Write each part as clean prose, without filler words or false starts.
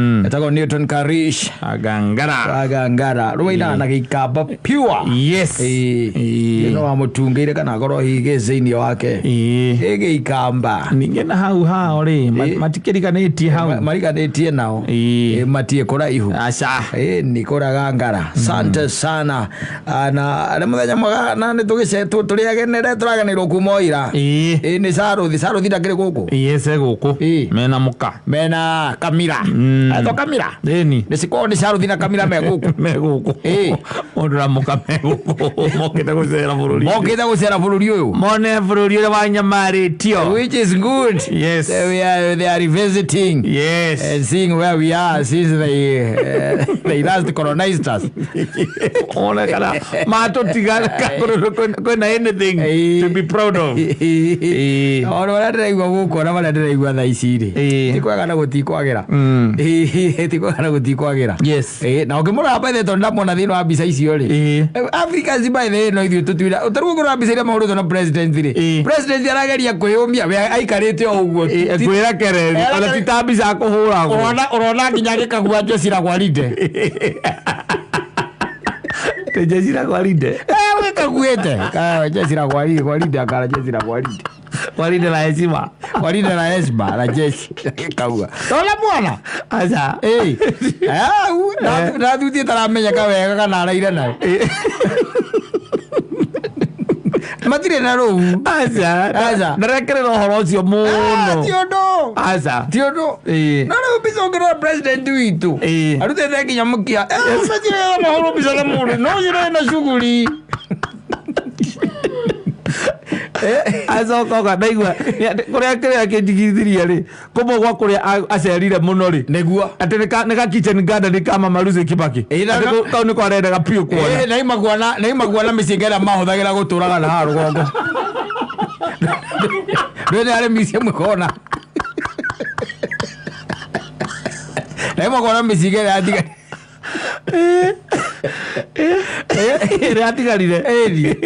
Etagwo Newton Karish. Agangara. Agangara rwainaga na gĩikamba pure. Yes. Ĩĩ. No amũtungĩire kana akorwo hihi gĩ thĩinĩ wake. Ĩ gĩikamba. Ningĩ na hau hao rĩ, matikĩriganĩtie hau. Mariganĩtie nao. Ĩĩ. Ĩ, matie kũraihu. Aca. Ĩ, ni kũragangara sante sana. Ah, na nĩ mũthenya mwega na nĩ tũgĩcetwo tũrĩ agenere tũrageneirwo kuma o ira. Ĩĩ. Ĩ, nĩ Saruthi. Saruthi ndakĩrĩ gũkũ. Ĩĩ, ce gũkũ. Ĩĩ. Mena mũka. Mena Kamira. Etwo Kamira. Ĩni. Nĩ cikorwo nĩ Saruthi na Kamira me gũkũ. Me gũkũ. Ĩĩ. Mũndũ na mũka me gũkũ. Mokĩte gũcera bũrũri. Mokĩte gũcera bũrũri ũyũ. Mone bũrũri ũrĩa wanyamarĩtio. Which is good. Yes. They are revisiting. Yes. And seeing where we are since they last colonized us. One kana matũtiga kwĩna anything Ĩĩ. to be proud of. Ĩĩ. Ona ũrĩa ndĩraigua gũkũ ona marĩa ndĩraigua thaa ici rĩ, Ĩĩ. ti kwega na gũtikwagĩra. Ĩĩ, ti kwega na gũtikwagĩra. Yes. Ĩĩ, na ũngĩmũrora by the way, tondũ ndamwona thĩinĩ wa mbica icio rĩ, Ĩĩ. Africans by the way no ithuĩ tũtuira tarĩu ũngĩrora mbica iria mahũrĩtwo na president rĩ, Ĩĩ. president arageria kwĩyũmia we aikarĩte o ũguo. Ngwĩra kereri ona ti ta mbica kũhũragwo. Ũrona nginya gĩkagua jeshi la gwaride. Te jeshi la gwaride. Eh, wĩkaguĩte. Jeshi la gwaride, gwaride akara jeshi la gwaride. Gwaride la heshima. Gwaride la heshima la jeshi gĩkagua. Tona mwana. Aca. Ĩĩ. Au, na thuti ĩtaramenyeka wega kana araire nayo. Matirĩ na rũu. Aca. Aca. Ndarekerera ũhoro ũcio Ah, mũno. ti ũndũ. Aca. Ti ũndũ. Ĩĩ. No rĩu mbica ũngĩrora president witũ. Ĩĩ. Arutĩte nginya mũkia. Eh, matirĩ mahũrwo mbica na mũndũ. No ũcio na shughuli. Acoka oka ndaigua kũrĩa kĩrĩa kĩnjigithirie rĩ kũmwe gwa kũrĩa acerire mũno rĩ Nĩguo. atĩ nĩ ka kitchen garden ka Mama Lucy Kibaki. Ĩĩ, Atĩ kau nĩko arendaga biũ kuona. Ĩĩ, na imakuona mĩcinga ĩrĩa mahũthagĩra gũtũraga na haha rũgongo. Ndũĩ nĩ harĩ museum ĩkona. Na imakuona mĩcinga ĩrĩa yatigarire. Ĩrĩa yatigarire. Ĩni.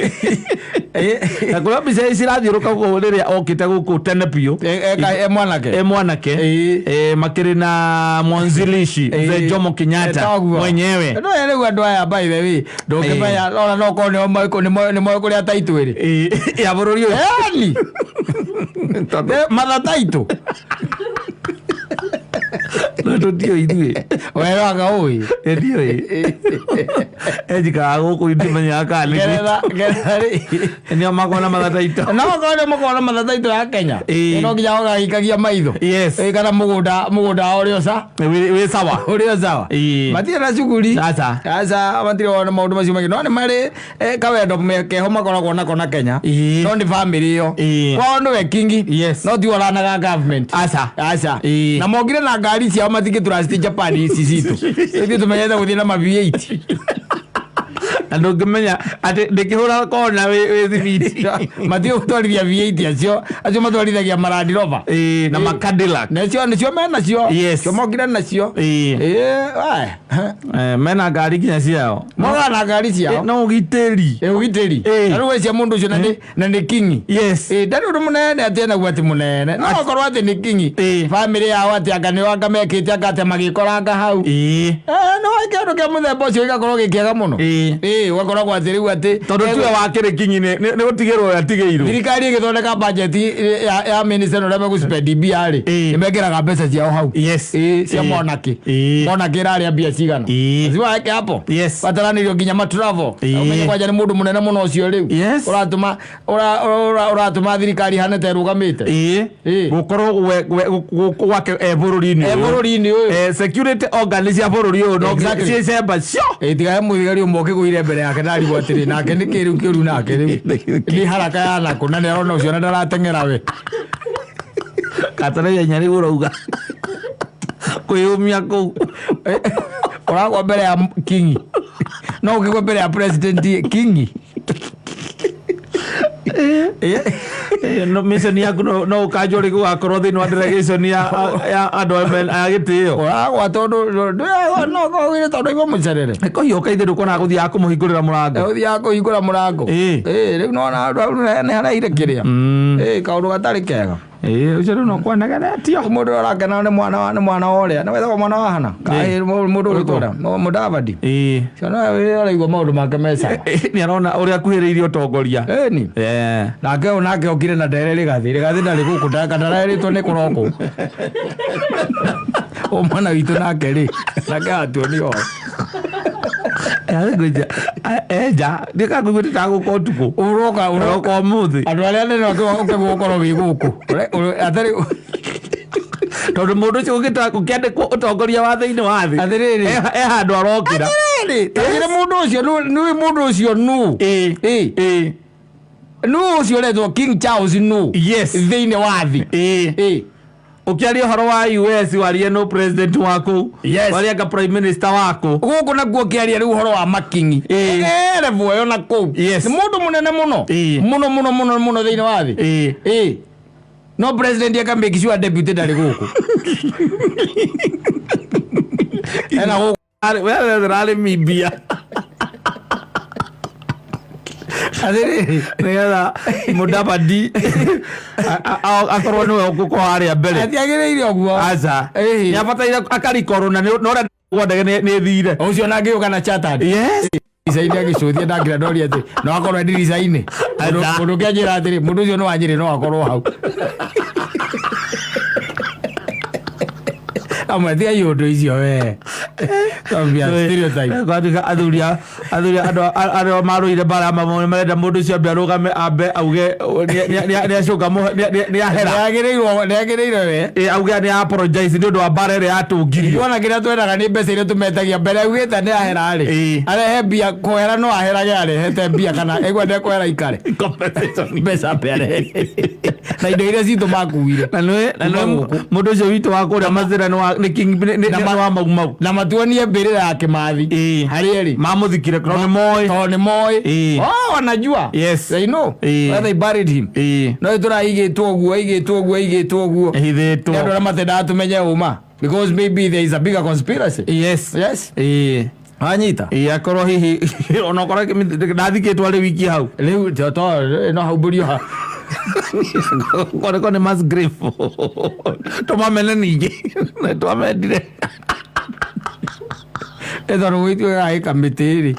Na kũrĩa mbica ici cirathiũrũka gũkũ rĩrĩa okĩte gũkũ tene biũ. E mwanake. E mwanake. Ĩĩ. Eh, makĩrĩ na mwanzilishi mzee Jomo Kenyatta Toguo. mwenyewe. No rĩu andũ aya by the way ndũngĩmenya ona no korwo nĩo nĩmoĩ kũrĩa taitũ ĩrĩ. Ĩĩ, ya bũrũri ũyũ. Ĩni. Matha taitũ. No tũtiũĩ ithuĩ. Weraga ũĩ. Ndiũĩ. Njikaraga gũkũ ndimenyaga kana nĩ Ngeretha rĩ. nĩo makona matha taitũ. No korwo nĩo makorwo na matha taitũ ya Kenya. Ĩĩ. No nginya ũgagĩikagia maitho. Yes. Ĩĩ, kana mũgũnda wao ũrĩ o sa. Wĩ sawa. Ũrĩ o sawa. Ĩĩ. Matirĩ na shughuli. Aca. Aca matirĩ ona maũndũ macio maingĩ. No nĩ marĩ kawendo keho makoragwo nako na Kenya. Ĩĩ. No nĩ family ĩyo. Ĩĩ. Kwao nĩwe kingi. Yes. No tiwe ũranaga government. Aca. Aca. Ĩĩ. Na mokire na ngari ciao matingĩ trust Japan ici citũ. Ithuĩ tũmenyete gũthiĩ na ma V8. Na ndũngĩmenya atĩ ndĩkĩhũra kona wĩ thibiti. Matigũ gũtwarithia V8 acio matwarithagia ma Land Rover. Ĩĩ, na ma Cadillac. Nacio menacio. Yes. Cio mokire nacio. Ĩĩ. Ĩĩ, wae. Eh, mena ngari nginya ciao. Mokaga na ngari ciao. No ũgitĩri. Ĩ, ũgitĩri. Ĩĩ. Na rĩu wecia mũndũ ũcio na nĩ kingi. Yes. Ĩ, ndarĩ ũndũ mũnene atĩ enaguo atĩ mũnene. No okorwo atĩ nĩ kingi. Ĩĩ. Bamĩrĩ yao atĩ anga nĩo anga mekĩte anga atĩ magĩkoranga hau. Ĩĩ. Eh, no kĩndũ kĩa mũthemba ũcio gĩgakorwo gĩ kĩega mũno. Ĩĩ. Ĩĩ, ũgakoragwo atĩ rĩu atĩ Tondũ tiwe wakĩrĩ kinyi nĩ gũtigĩrwo atigĩirwo. Thirikari ĩgĩthondeka budget ya minister ũrĩa megũspend mbia rĩ, Ĩĩ. nĩ mekĩraga mbeca ciao hau. Yes. Ĩĩ, cia Ĩĩ. monarchy. Ĩĩ. Monarchy ĩrarĩa mbia cigana? Ĩĩ. Lazima weke hapo. Yes. Bataranĩrio nginya ma travel. Ĩĩ. Ũmenye kwanja nĩ mũndũ mũnene mũno ũcio rĩu. Yes. Ũratũma ũratũma thirikari ihane ta ĩrũgamĩte. Ĩĩ. Ĩĩ. Gũkorwo gwake e bũrũri-inĩ E ũyũ. bũrũri-inĩ ũyũ. Eh, security organ cia bũrũri ũyũ no Exactly. ciĩcemba cio. Ĩ, tiga he mũthigari ũmwe ũkĩgũire mbere yake ndarigwo atĩrĩ nake nĩ kĩrĩu kĩũru nake rĩu nĩ haraka ya nakũ na nĩ arona ũcio na ndarateng'era we. Katara ihenya rĩu ũrauga. Kwĩyũmia kũu. Ũragwa mbere ya kingi no ũkĩgwa mbere ya president kingi. Eh, no mission yaku no ũkanjwo rĩngĩ ũgakorwo thĩinĩ wa delegation ya andũ a gĩtĩo. Ũragwa tondũ no kogire tondũ igua mũcerere. Kũhiũka ithe ndũkuonaga gũthiaga kũmũhingũrĩra mũrango. Ũthiaga kũhingũra mũrango. Ĩĩ. Ĩĩ, rĩu nona handũ hau nĩ haraire kĩrĩa. Ĩĩ, kaũndũ gatarĩ kega. Ĩĩ, ũcio rĩu no kwanegenetio. Mũndũ ũrĩa ũrakena nĩ mwana wa nĩ mwana wa ũrĩa nĩ wethagwo mwana wa hana Ĩĩ. mũndũ ũgĩtwara Mũdavadi. Ĩĩ. Ciana araigua maũndũ make me sawa. Nĩ arona ũrĩa akuhĩrĩirie ũtongoria. Ĩni. Nake ũyũ nake okire na ndere Rĩgathĩ. Rĩgathĩ ndarĩ gũkũ ndarerĩtwo nĩ kũrokwo. O mwana witũ nake rĩ, nake atuoni o. Enja ndikakũigua ndĩtagũka ũtukũ. Ũroka ũroka Ũroka ũmũthĩ. Andũ arĩa anene ũkĩgwo ũkorwo wĩ gũkũ. Atarĩ Tondũ mũndũ ũcio ũkĩandĩkwo ũtongoria wa thĩinĩ wa thĩ. Atĩrĩrĩ. E handũ arokĩra. Atĩrĩrĩ, ta njĩre mũndũ ũcio nĩ mũndũ ũcio nũ? Ĩĩ. Ĩĩ. Ĩĩ. Nũ ũcio ũretwo King Charles nũ? Yes. Thĩinĩ wa thĩ. Ĩĩ. Ĩĩ. Ũkĩaria ũhoro wa US warie no president waku. Yes. Warie anga prime minister waku. Gũkũ nakuo ũkĩaria rĩu ũhoro wa makingi. Ĩĩ. Level ĩyo na kũu. Yes. Nĩ mũndũ mũnene mũno. Ĩĩ. Mũno mũno mũno mũno thĩinĩ wa thĩ. Ĩĩ. Ĩĩ. No president aka make sure deputy ndarĩ gũkũ. Ena gũkũ. We arĩ mbia. Atĩrĩrĩ. Nĩgetha Mũdavadi akorwo nĩwe ũgũkorwo harĩa mbere. Atiagĩrĩire ũguo. Aca. Ĩĩ. Nĩ abataire akarikorwo na nĩ ũrĩa gwa ndege nĩ ĩthire. Ũcio na angĩũka na chartered. Yes. Ndirica-inĩ agĩcũthia ndakĩra ndoria atĩ no akorwo e ndirica-inĩ. Aca. Mũndũ ũngĩ anjĩra atĩrĩ mũndũ ũcio nĩ wa Nyĩrĩ no akorwo hau. Amwe tigai ũndũ icio we. Kwambia stereotype. Kwatuĩka athuri athuri andũ arĩa marũire mbara ya mamwe marenda mũndũ ũcio ambe arũgame ambe auge nĩ acoka nĩ ahera. Nĩagĩrĩirwo nĩagĩrĩire we. Ĩ, auge nĩ apologize nĩ ũndũ wa mbara ĩrĩa yatũngirio. Wona kĩrĩa twendaga nĩ mbeca iria tũmetagia mbere augĩte nĩ ahera rĩ. Ĩĩ. Arehe mbia kũhera no aherage arehete mbia kana aigua ndekũhera ikare. Compensation. Mbeca ambe arehe. Na indo iria citũ makuire. Na nĩ na nĩ Kuma gũkũ. mũndũ ũcio witũ wa kũrĩa Mathĩra nĩ wa nĩ king nĩ Na nĩ wa Mau Mau. Na matuonie mbĩrĩra ya Kĩmathi. Ĩĩ. Harĩa ĩrĩ. Mamũthikire tondũ nĩ moĩ. Tondũ nĩ moĩ. Ĩĩ. Oh, wanajua. Yes. They know. Ĩĩ. Where they buried him. Ĩĩ. No tũraigĩtwo ũguo igĩtwo ũguo igĩtwo ũguo. Ĩhithĩtwo. Nĩ andũ arĩa matendaga tũmenye ũma. Because maybe there is a bigger conspiracy. Yes. Yes. Ĩĩ. Wanyita. Ĩĩ akorwo hihi onokorwo ndathikĩtwo arĩ wiki hau. Rĩu to to no haumbũrio ha. Koreko nĩ mass grave. Tũmamene ningĩ. Nĩ twamendire. Ĩ tondũ gwĩtuĩkaga ĩ kamĩtĩ rĩ.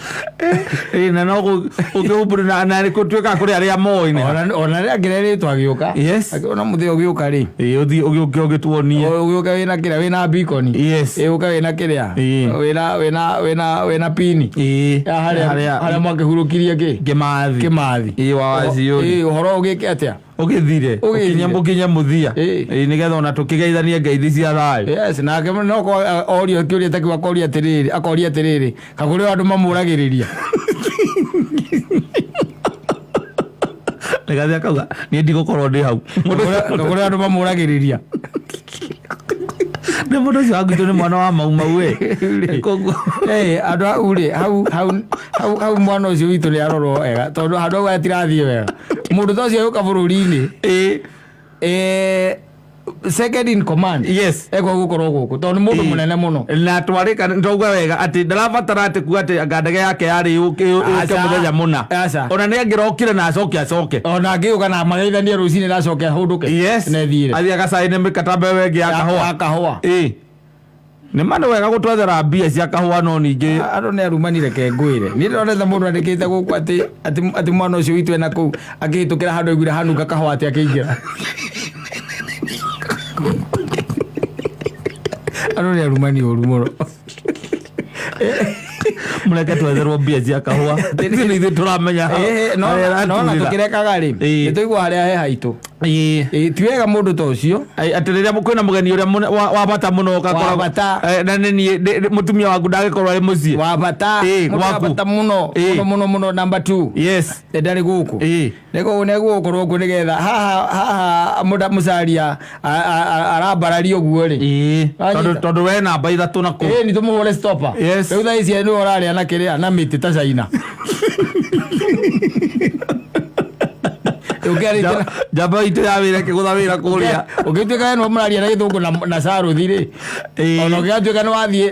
Ĩĩ na no gũkĩhumbũrio na na gũtuĩka kũrĩ arĩa moĩ nĩ. Ona rĩa ngĩrerĩtwo agĩũka. Yes. Akĩona mũthĩ ũgĩũka rĩ. Ĩĩ ũthiĩ ũgĩũke ũgĩtuonie. Ũgĩũka wĩna kĩrĩa wĩna beacon. Yes. Ĩ ũka wĩna kĩrĩa. Ĩĩ. Wĩna wĩna wĩna wĩna pini. Ĩĩ. Ya harĩa Harĩa harĩa mwakĩhurũkirie kĩ? Kĩmathi. Kĩmathi. Ĩĩ wa waciũri. Ĩ ũhoro ũgĩke atĩa? Ũgĩthire. Ũgĩthire. Ũkinye ũkinye mũthia. Ĩĩ. Ĩĩ nĩgetha ona tũkĩgeithanie ngeithi cia thayũ. Yes, nake no ko orio kĩũria ta kĩu akoria atĩrĩrĩ, akoria atĩrĩrĩ, kagũrĩ andũ mamũragĩrĩria. Nĩgathi akauga niĩ ndigũkorwo ndĩ hau. Kagũrĩ andũ mamũragĩrĩria. Nĩ mũndũ ũcio wa gwitũ nĩ mwana wa Mau Mau ĩ. Koguo Eh, andũ hau rĩ, hau hau hau hau mwana ũcio witũ nĩ arorwo wega tondũ handũ hau hatirathiĩ wega. Mũndũ ta ũcio agĩũka bũrũri-inĩ, ĩĩ. eh, second in command. Yes. Ekwa gũkorwo gũkũ tondũ nĩ mũndũ Ĩĩ. mũnene mũno. Na twarĩka ndauga wega atĩ ndarabatara atĩ kuga atĩ anga ndege yake yarĩ yũke yũke Aca. mũthenya mũna. Aca. Ona nĩ angĩrokire na acoke acoke. Ona angĩũka na mageithanie rũcinĩ na acoke ahũndũke. Yes. Na ĩthiĩre. Athiĩ agacaine mĩkataba ĩyo ĩngĩ ya kahũa. Ya kahũa. Ĩĩ. Nĩ ma nĩ wega gũtwethera mbia cia kahũa no ningĩ Andũ nĩ arumani reke ngwĩre. Niĩ ndĩronete mũndũ andĩkĩte gũkũ atĩ atĩ atĩ mwana ũcio witũ ena kũu akĩhĩtũkĩra handũ aiguire hanunga kahũa atĩ akĩingĩra. Andũ nĩ arumani ũru mũno. Mũreke twetherwo mbia cia kahũa. Ithuĩ nĩ ithuĩ tũramenya Ĩĩ, no harĩa no na ĩraturĩra. tũkĩrekaga rĩ Ĩĩ. nĩ tũigua harĩa he haitũ. Ĩĩ. Ĩĩ, ti wega mũndũ ta ũcio Ai, atĩ rĩrĩa kwĩna mũgeni ũrĩa wa bata mũno ũgakoragwo- Wa bata. Eh, na nĩ niĩ mũtumia waku ndangĩkorwo arĩ mũciĩ. Wa bata Ĩĩ, mũndũ wa gwaku. bata mũno Ĩĩ. mũno mũno mũno number 2 Yes. ndarĩ gũkũ. Ĩĩ. Nĩguo nĩguo gũkorwo kuo nĩgetha haha haha mũda mũcaria arambararia ũguo rĩ. Ĩĩ. Wanyita. Tondũ tondũ we namba ithatũ na kũu. Ĩĩ nĩ tũmũhũre stopper. Yes. Rĩu thaa ici nĩwe ũrarĩa na kĩrĩa na mĩtĩ ta China. Ũngĩarĩte Njamba itũ ya wĩra ĩkĩgũtha wĩra kũrĩa. Ũngĩtuĩka we nĩwe mũraria na gĩthũngũ na Saruthi rĩ, ona ũngĩgatuĩka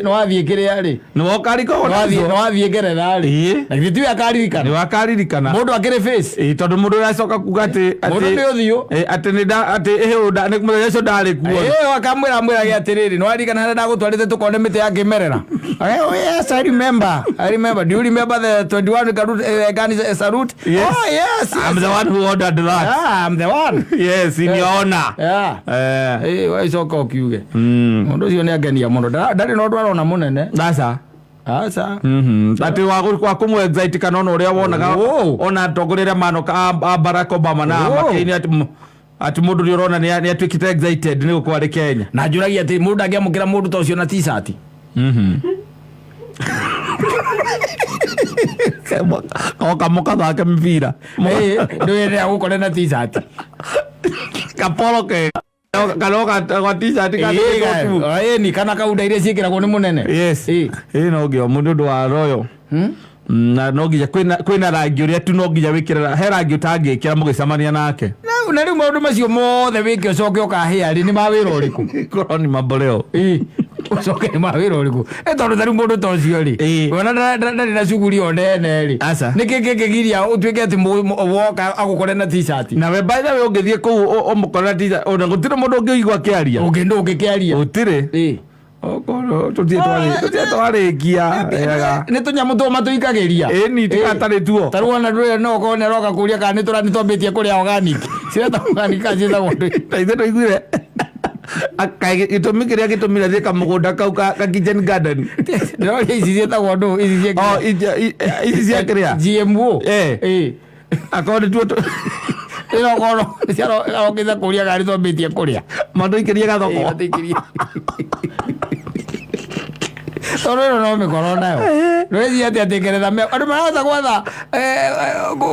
nĩwathiĩ kĩrĩa rĩ, Nĩ wokarika nĩwathiĩ Ngeretha rĩ, na githĩ tiwe akaririkana? Nĩ wakaririkana. Mũndũ akĩrĩ face. Ĩĩ, tondũ mũndũ ũracoka kuga atĩ Mũndũ nĩ ũthiũ. Ĩ, atĩ nĩ nda atĩ ĩhĩ nda nĩ mũthenya ũcio ndarĩ kuo. Ĩĩ, akamwĩra amwĩrage atĩrĩrĩ, nĩwaririkana harĩa ndagũtwarĩte tũkone mĩtĩ ya kĩmerera? Oh, yes, I remember. I remember. Do you remember the 21 gun salute? Yes. Oh, yes, yes. I'm the one who ordered that. Yeah, I'm the one. Yes, in your honor. Yeah. Eh. Ĩĩ, wagĩcoka ũkiuge. Mũndũ ũcio nĩ angenia mũno. Ndarĩ na ũndũ arona mũnene. Aca. Aca. Atĩ wa kũmũ excite kana ona ũrĩa wonaga Oh. ona atongoria arĩa manoka a Barack Obama na Oh. McCain atĩ atĩ mũndũ nĩ ũrona nĩ atuĩkĩte excited nĩ gũkorwo arĩ Kenya. Na njũragia atĩ mũndũ ndangĩamũkĩra mũndũ ta ũcio na t-shirt. Oka mũkathake mĩbira. Ĩĩ, ndũyendea gũkore na t-shirt. Kaporo ke kana oka t-shirt Ĩĩ, ka ĩĩ, ni kana kaunda iria ciĩkĩragwo nĩ mũnene. Yes. Ĩĩ. Ĩĩ no nginya mũndũ ũndũ wa royo. Na no nginya kwĩna rangi ũrĩa tu no nginya wĩkĩre, he rangi ũtangĩkĩra mũgĩcemania nake. Na rĩu maũndũ macio mothe wĩke ũcoke ũkahĩa rĩ, nĩ ma wĩra ũrĩkũ? Korwo ni mamboleo. Ĩĩ, ũcoke nĩ ma wĩra ũrĩkũ? Ĩ, tondũ ta rĩu mũndũ ta ũcio rĩ, Ĩĩ. wona ndarĩ na cuguri o nene rĩ, Aca. nĩkĩ kĩngĩgiria ũtuĩke atĩ woka agũkore na t-shirt? Nawe by the way ũngĩthiĩ kũu ũmũkorera t-shirt ona gũtirĩ mũndũ ũngĩigua akĩaria. Ũngĩ ndũ ũngĩkĩaria. Gũtirĩ. Ĩĩ. Okorwo tũthiĩ twarĩkia wega. Nĩ tũnyamũ tũma tũikagĩria. Ĩni tigatarĩ tuo. Ta rĩu ona ndũrĩ no okorwo nĩ aroka kũria kana nĩ twambĩtie kũrĩa organic. Ciretagwo organic kana ciĩtagwo ndũ? Na ithuĩ tũiguire kaĩ gĩtũmi kĩrĩa gĩtũmire thiĩ kamũgũnda kau ka kitchen garden. Ndĩroria ici ciĩtagwo ndũ? Ici cia O ici cia kĩrĩa? GMO. Eh. Ĩĩ. Akorwo nĩ tuo Ĩno korwo arokĩte kũria kana nĩ twambĩtie kũrĩa. matũikĩrie gathoko. Matũikĩrie. Tondũ ĩno no mĩkoro nayo. Ndũreciria atĩ Ngeretha andũ marahota gwatha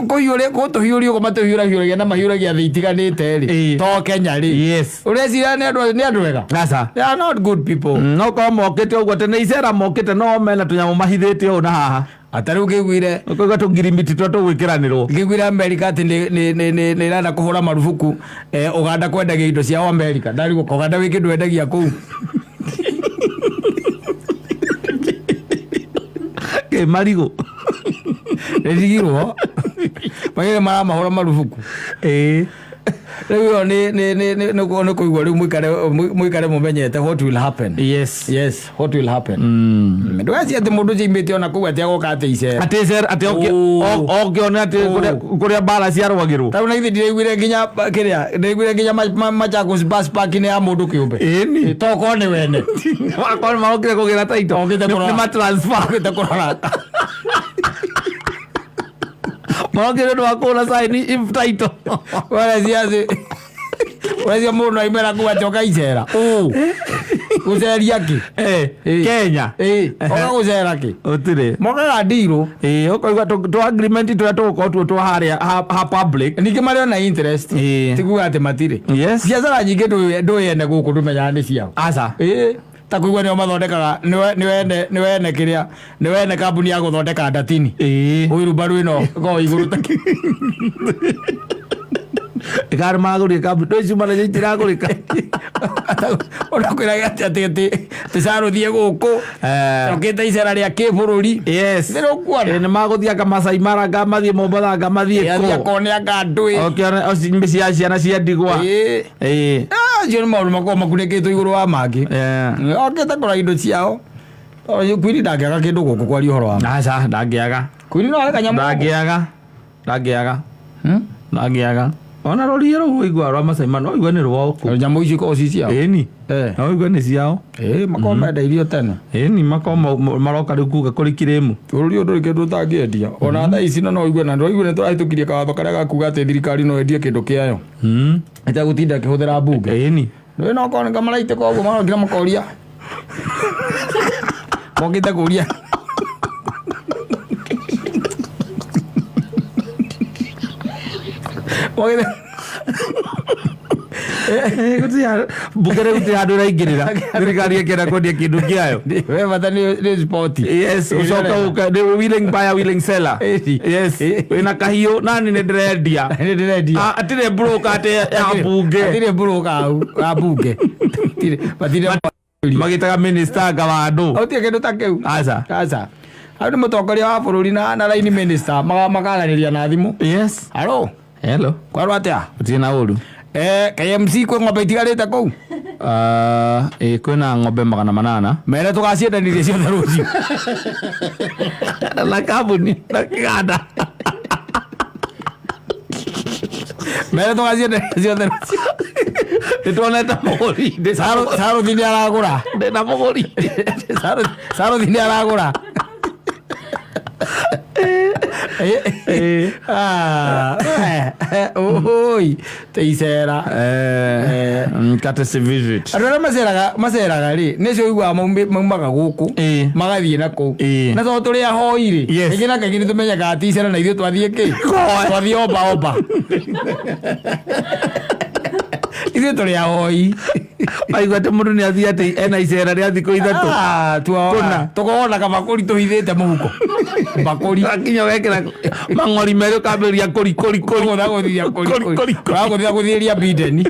kũhiũria gũtũhiũria ũguo matũhiũrahiũragia na mahiũragia thĩ itiganĩte rĩ. Ĩĩ. To Kenya rĩ. Yes. Ũreciria nĩ andũ ega? Aca. They are not good people. No korwo mokĩte ũguo atĩ nĩ icera mokĩte no mena tũnyamũ mahithĩte ũũ na haha. Ata rĩu ngĩiguire Ũkauga tũngirimiti tũrĩa tũgwĩkĩranĩrwo. Ngĩiguire Amerika atĩ nĩ ĩrenda kũhũra marubuku Ũganda kwendagia indo ciao Amerika. Ndarigwo Ũganda wĩ kĩndũ wendagia kũu. Kĩ marigũ. Nĩndigirwo. Magĩrĩ maramahũra marubuku. Ĩĩ. Rĩu ĩyo nĩ kũigua rĩu mũikare mũmenyete what will happen. Yes. Yes, what will happen. Ndũgecirie atĩ mũndũ ũcio aimĩte ona kũu atĩ agoka atĩ icera. Atĩ icera atĩ Oh. oke one atĩ Oh. kũrĩa mbara ciarũagĩrwo. Ta rĩu na ithuĩ ndĩraiguire nginya kĩrĩa ndĩraiguire nginya Machakos bus park nĩ ya mũndũ kĩũmbe. Ĩni. To okorwo nĩ wene. Akorwo marokire kũgĩra title. Okĩte kũrora. Nĩ ma transfer. Okĩte kũrora. Marokire nĩ ũndũ wa kũgũra sign if title. Ũreciria atĩ ũreciria mũndũ aimĩra kũu atĩ oka icera. Ũ. Gũceria kĩ? Eh, Ĩĩ. Kenya. Ĩĩ, oka gũcera kĩ? Gũtirĩ. Mokaga ndirũ. Ĩĩ, ũkoigua tũ agreement tũrĩa tũgũkorwo tuo twa harĩa ha public. Ningĩ marĩ ona interest. Ĩĩ. Ti kuga atĩ matirĩ. Yes. Biacara nyingĩ ndũĩ ene gũkũ ndũmenyaga nĩ ciao. Aca. Ĩĩ. Ta kũigua nĩo mathondekaga nĩwe ene kĩrĩa nĩwe ene kambuni ya gũthondeka ndatini. Ĩĩ. Wheelbarrow ĩno ĩkoragwo igũrũ ta Ĩkarĩ maragũrire kambuni. Ndũĩ ciuma nacio itiragũrĩka. Ona kwĩraga atĩ atĩ carũthiĩ gũkũ Eh. okĩte icera rĩa kĩbũrũri. Yes. Nĩ ũkuona. Ĩĩ, nĩ magũthiĩ anga Masai Mara anga mathiĩ Mombatha anga mathiĩ Athiĩ kũ. akone anga ndũĩ. Oke one cia ciana cia ndigwa. Ĩĩ. Ĩĩ. Acio nĩ maũndũ makoragwo makunĩkĩtwo igũrũ wa mangĩ. Eh. Okĩte kũrora indo ciao. Tondũ Queen ndangĩaga kĩndũ gũkũ kwaria ũhoro wa ma. Aca, ndangĩaga. Queen no areka nyamũ. Ndangĩaga. Ndangĩaga. Hmm? Ndangĩaga. Ona rũriĩ rũu ũigua rwa Masai Mara no ũigue nĩ rwao kũu. Nyamũ icio ikoragwo ci ciao. Ĩni. Eh. No ũigue nĩ ciao. Ĩĩ, makoragwo menda irio tene. Ĩni makoragwo maroka rĩu kuga kũrĩ kĩrĩmu. Bũrũri ũyũ ndũrĩ kĩndũ ũtangĩendia. Ona thaa ici no ũigue na ndũigue nĩ tũrahĩtũkirie kawatho karĩa gakuga atĩ thirikari no ĩndie kĩndũ kĩayo. Ĩtegũtinda ĩkĩhũthĩra mbunge. Ĩni. Ndũĩ no korwo nĩ kamaraitĩka ũguo marokire makoria. Mokĩte kũria. Mokĩte. Gũtirĩ mbunge rĩu gũtirĩ handũ ĩraingĩrĩra, thirikari ĩkĩenda kwendia kĩndũ kĩayo. We bata nĩ sport. Yes, ũcoke ũke nĩ willing buyer, willing seller. Yes, wĩna kahiũ nani nĩ ndĩrendia. Nĩ ndĩrendia. Ah, atirĩ broker atĩ ya mbunge. Hatirĩ broker hau ya mbunge. Matirĩ. Magĩtaga minister anga wa andũ. Gũtirĩ kĩndũ ta kĩu. Aca. Aca, hau nĩ mũtongoria wa bũrũri na line minister makaranĩria na thimũ. Yes. Halo. Hello. Kwarwo atĩa? Gũtirĩ na ũru. KMC kwĩ ng'ombe itigarĩte kũu? Ah, ĩ kwĩna ng'ombe 800. Mere tũgaciendanĩria ciothe rũciũ. Na kambuni na kĩganda. Mere tũgaciendanĩria ciothe rũciũ. Nĩ tuonete mũgũri. Saruthi nĩ aragũra. Ndĩna mũgũri. Saruthi nĩ aragũra. Ah, oi teicera. Courtesy visit. Andũ arĩa maceraga rĩ, nĩcio ũiguaga maumaga gũkũ magathiĩ na kũu. Na tondũ tũrĩ ahoi rĩ, kaingĩ na kaingĩ nĩ tũmenyaga ti icera na ithuĩ twathiĩ kĩ, twathiĩ omba omba, ithuĩ tũrĩ ahoi. Waigua atĩ mũndũ nĩ athiĩ atĩ ena icera rĩa thikũ 3. Ah, Kũna. Tũkoragwo kabakũri tũhithĩte mũhuko, mbakũri. Akinya wekĩra mang'ori merĩ ũkambĩrĩria kũri kũri kũri. Kũgũthagũthithia kũri. Kũri, kũri, kũri. Ũragũthia gũthĩria Bideni.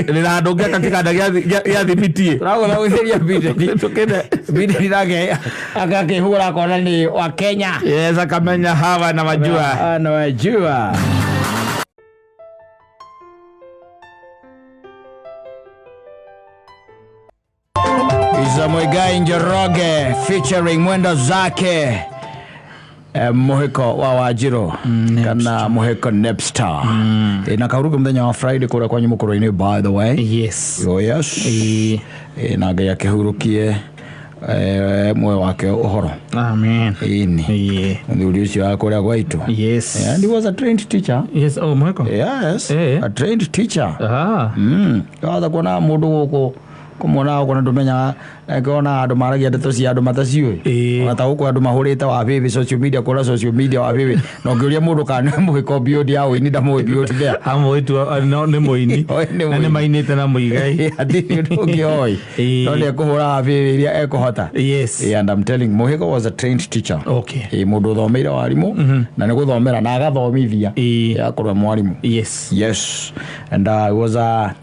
Ndĩna handũ ngĩaka kĩganda gĩa thimiti. Ũragũthagũthĩria Bideni. Tũkĩne. Bideni nake akakĩhũra akona nĩ wa Kenya. Yes, akamenya hawa na wajua. Ah, na wajua. Isa Muigai Njoroge featuring Mwendo Zake, Muhiko wa Wanjiru kana Muhiko Nepstar. Na kauruge muthenya wa Friday kũrĩa kwanyu mũkũrũ-inĩ, by the way. Yes. Oh yes. Na Ngai akĩhurũkie muoyo wake ũhoro. Amen. Ĩni. Mũthuri ũcio wa kũrĩa gwaitũ. And he was a trained teacher. Yes, oh, Muhiko. Yes. A trained teacher. Ah. Watha kuona mũndũ gũkũ kũmuona gũkũ nĩ ndũmenyaga kona andũ maragia ndeto cia andũ mataciũĩ. Ona ta gũkũ andũ mahũrĩte wa bĩbĩ social media, kũra social media wa bĩbĩ, na ũngĩũria mũndũ kana nĩ mũhĩko beyond ya ũini, ndamũĩ beyond there. Amwe tu no nĩ mũini. Oi, nĩ Na nĩ mũini. mainĩte na Muigai. Hatirĩ ũndũ ũngĩ oĩ. No nĩ ekũhũra wa bĩbĩ iria ekũhota. Yeah, and I'm telling, Mũhĩko was a trained teacher. Mũndũ ũthomeire warimũ na nĩ gũthomera na agathomithia. Akorwo e mwarimũ. Yes, and he was a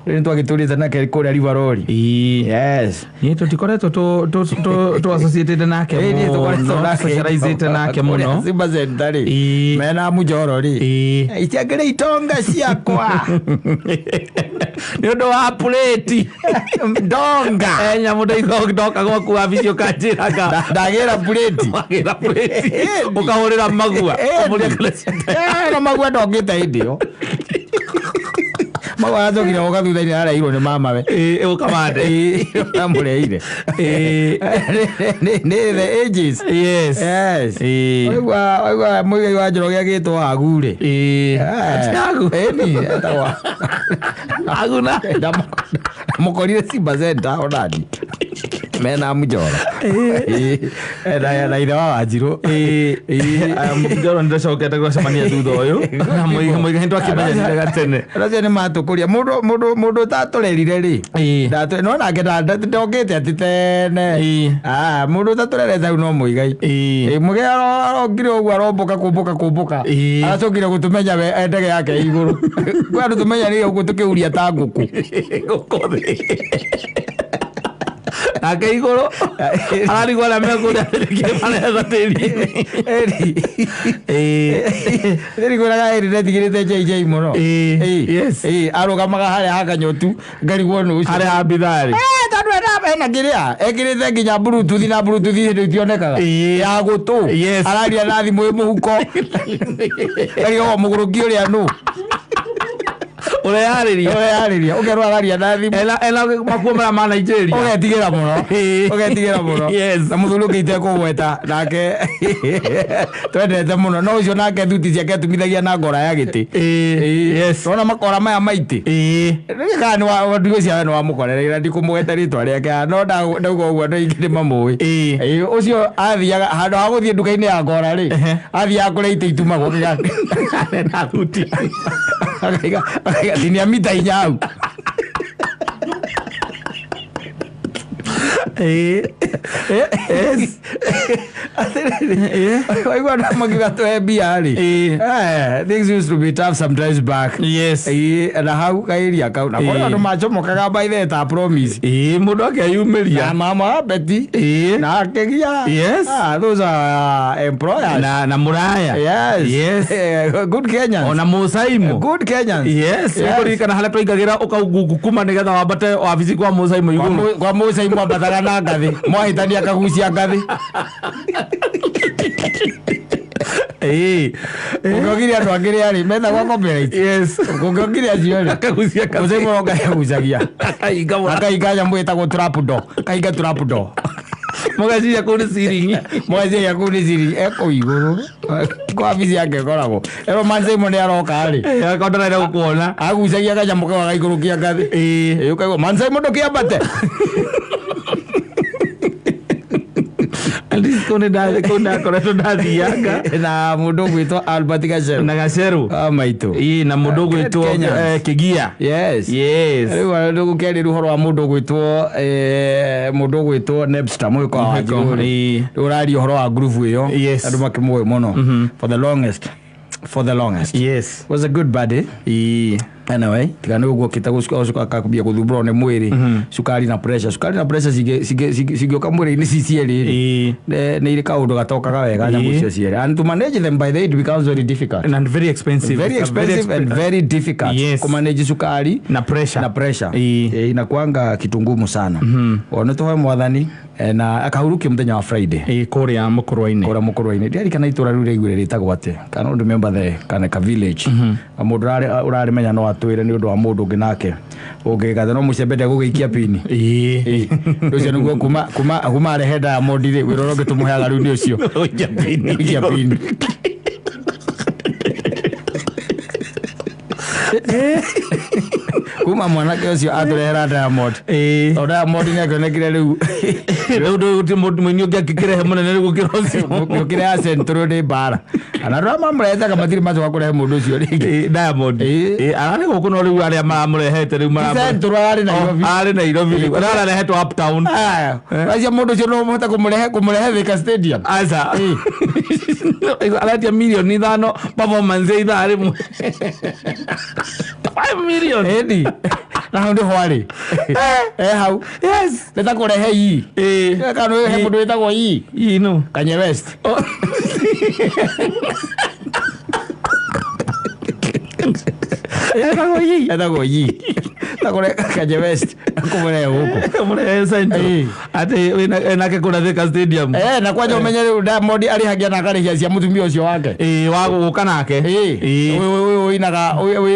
rĩu nĩtwagĩtũrĩte nake kũrĩa Rivaroli. Yes. Nĩ tũtikoretwo tũ associated nake Ĩĩ, nĩ tũkoretwo mũno, nake. socializĩte nake Kũrĩa mũno. Simba Center rĩ, mena Munjoro rĩ, itiakĩrĩ itonga ciakwa. Nĩ ũndũ wa plate. Ndonga. Nyamũ ndoka gwaku wabici ũkanjĩraga. Ndagĩra plate. Wagĩra plate. Ũkahũrĩra magua. Ũmũria kana Na magua ndokĩte hĩndĩ ĩyo, magua acokire gũka thutha-inĩ, areirwo nĩ mamawe. Ũkamande. Amũreire. Nĩ the ages. Yes. Waigua Muigai wa Njoroge agĩtwo Agu rĩ. Ati Agu. Ĩni, etagwo Aguna. Ndamũkorire Simba Center onani mena Munjoro na ithe wa Wanjirũ. Njoro nĩndacokete gwacemania thutha ũyũ na Muigai nĩtwakĩmenyanire gatene. Acio nĩ matũkũria mũndũ ũtatũrerire rĩ. No nake ndokĩte atĩ tene. Ah, mũndũ ũtatũrerete hau no Muigai. Muigai arokire ũguo arombũka kũmbũka kũmbũka. Aracokire gũtũmenya we e ndege yake igũrũ kwĩ andũ tũmenyanire ũguo tũkĩhuria ta ngũkũ. Gũkũ thĩ nake igũrũ ararigwo arĩa mekũrĩa nĩkĩ maretha tĩri. Nĩrĩkwĩraga ĩrĩ ndetigĩrĩte JJ mũno. Arũgamaga harĩa hakanyotu ngarigwo nũ ũcio. Harĩa ha bitharĩ. Tondũ ena kĩrĩa ekĩrĩte nginya bluetooth, na bluetooth hĩndĩ itionekaga ya gũtũ. Araria na thimũ ĩ mũhuko, ngarigwo mũgũrũki ũrĩa nũ. Ũreyarĩria. Ũreyarĩria, ũkerwo araria na thimũ. Ena makuo marĩa ma Nigeria. Ũgetigĩra mũno. Ũgetigĩra mũno. Yes. Na mũthuri ũngĩ itekũgweta nake twendete mũno, no ũcio nake thuti ciake atumithagia na ngora ya gĩtĩ. Yes. Wona makora maya maitĩ. Kana nĩ wa ndigwĩciria we nĩ wamũkorereire, ndikũmũgweta rĩtwa rĩake, no ndauga ũguo andũ aingĩ nĩ mamũĩ. Ũcio athiaga handũ ha gũthiĩ nduka-inĩ ya ngora rĩ, athiaga kũrĩa itĩ itumagwo Na thuti. Akaiga tinia mita 4 hau. Yes. Atĩrĩrĩ, waigua andũ makiuga tũhe mbia rĩ, things used to be tough sometimes back. Yes. Na hau kaĩria kau na kũrĩ andũ macomokaga by the ta promise. Mũndũ akeyumĩria. Na mama wa Betty. Na akĩgia. Yes. Ah, those are employers. Na mũraya. Yes. Yes. Good Kenyans. Ona Mũcaimo. Good Kenyans. Yes. Yes. Ũkũririkana harĩa twaingagĩra ũkaungukuma nĩgetha wambate wabici kwa Mũcaimo igũrũ. Kwa Mũcaimo ambataga na ngathĩ. Mwahĩtania akagucia ngathĩ. Ũngĩokire andũ angĩ rĩa rĩ, methagwo copyright. Yes. Ũngĩokire acio rĩ, Akagucia ngathĩ. Mũcaimo no Ngai agucagia. Akahinga mũrango. Akahinga nyamũ ĩtagwo trap door. Akahinga trap door. Mũgeciria kũu nĩ ceiling. Mũgeciria kũu nĩ ceiling. E kũu igũrũ. Kwa wabici yake ĩkoragwo. Erwo Mũcaimo nĩ aroka rĩ. Akorwo ndarenda gũkuona. Agucagia kanyamũ kau agaikũrũkia ngathĩ. Ũkaigua Mũcaimo ndũkĩambate. At least kũu nĩ ndakoretwo ndathianga. Na mũndũ ũgwĩtwo Albert Gacheru. Na Gacheru. Ah, maitũ. Na mũndũ ũgwĩtwo Kenyans. Kĩgia. Yes. Yes. Rĩu ndũgũkĩarĩria ũhoro wa mũndũ ũgwĩtwo mũndũ ũgwĩtwo Nebster mũhĩko wa Mũhĩko, Wanjirũ rĩ. Rĩu ũraria ũhoro wa groove ĩyo. Yes. Andũ makĩmũĩ mũno. For the longest. For the longest. Yes. Was a good buddy. Anyway, tiga nĩ ũguo kĩte gũcoka akambia gũthumbũrwo nĩ mwĩrĩ, cukari na pressure. Cukari na pressure cingĩũka mwĩrĩ-inĩ ci cierĩ rĩ, nĩ irĩ kaũndũ gatokaga wega nyamũ icio cierĩ. And to manage them by the way, it becomes very difficult. And very expensive. Very expensive and very difficult. Yes. Kumanage sukari na pressure. Na pressure. Inakuanga kitu ngumu sana. O nĩ tũhoe mwathani na akahurukie mũthenya wa Friday. Kũrĩa mũkũrwa-inĩ. Kũrĩa mũkũrwa-inĩ. Ndiarikana itũra rĩu rĩaiguire rĩtagwo atĩa. Cannot remember the kana ka village. Mũndũ ũrarĩmenya no atwĩre nĩ ũndũ wa mũndũ ũngĩ nake. Ũngĩgatha no mũcembete gũgĩikia pini. Ũcio nĩguo kuma arehe Diamond rĩ, wĩra ũrĩa ũngĩ tũmũheaga rĩu nĩ ũcio. Gũikia pini. Gũikia pini. Kuma mwanake ũcio atũrehera Diamond. Tondũ Diamond nĩ akĩonekire rĩu. Rĩu gũtirĩ mũndũ mũini ũngĩ angĩkĩrehe mũnene rĩu gũkĩra ũcio. Gũkĩra ya Central nĩ mbara. Ana andũ arĩa mamũrehete matirĩ macoka kũrehe mũndũ ũcio rĩngĩ. Diamond. Ararĩ gũkũ no rĩu arĩa maramũrehete rĩu Central ararĩ Nairobi. Ararĩ Nairobi rĩu. Arĩa ararehetwo uptown. Acio mũndũ ũcio no ũhote kũmũrehe Thika Stadium. Aca. Aretia milioni 5 performance ya ithaa rĩmwe. 5 million. Ĩni. Na hau nĩho arĩ. Hau. Yes. Nĩ ta kũrehe ii. Kana he mũndũ wĩtagwo ii. Ii no. Kanye West. Etagwo ii. Etagwo ii. Ta kũrehe Kanye West. Kũmũrehe gũkũ. Kũmũrehe Central. Atĩ wĩnake kũrĩa Thika Stadium. Na kwanja ũmenye rĩu Diamond arĩhagia na akarĩhia cia mũtumia ũcio wake. Wa gũka nake.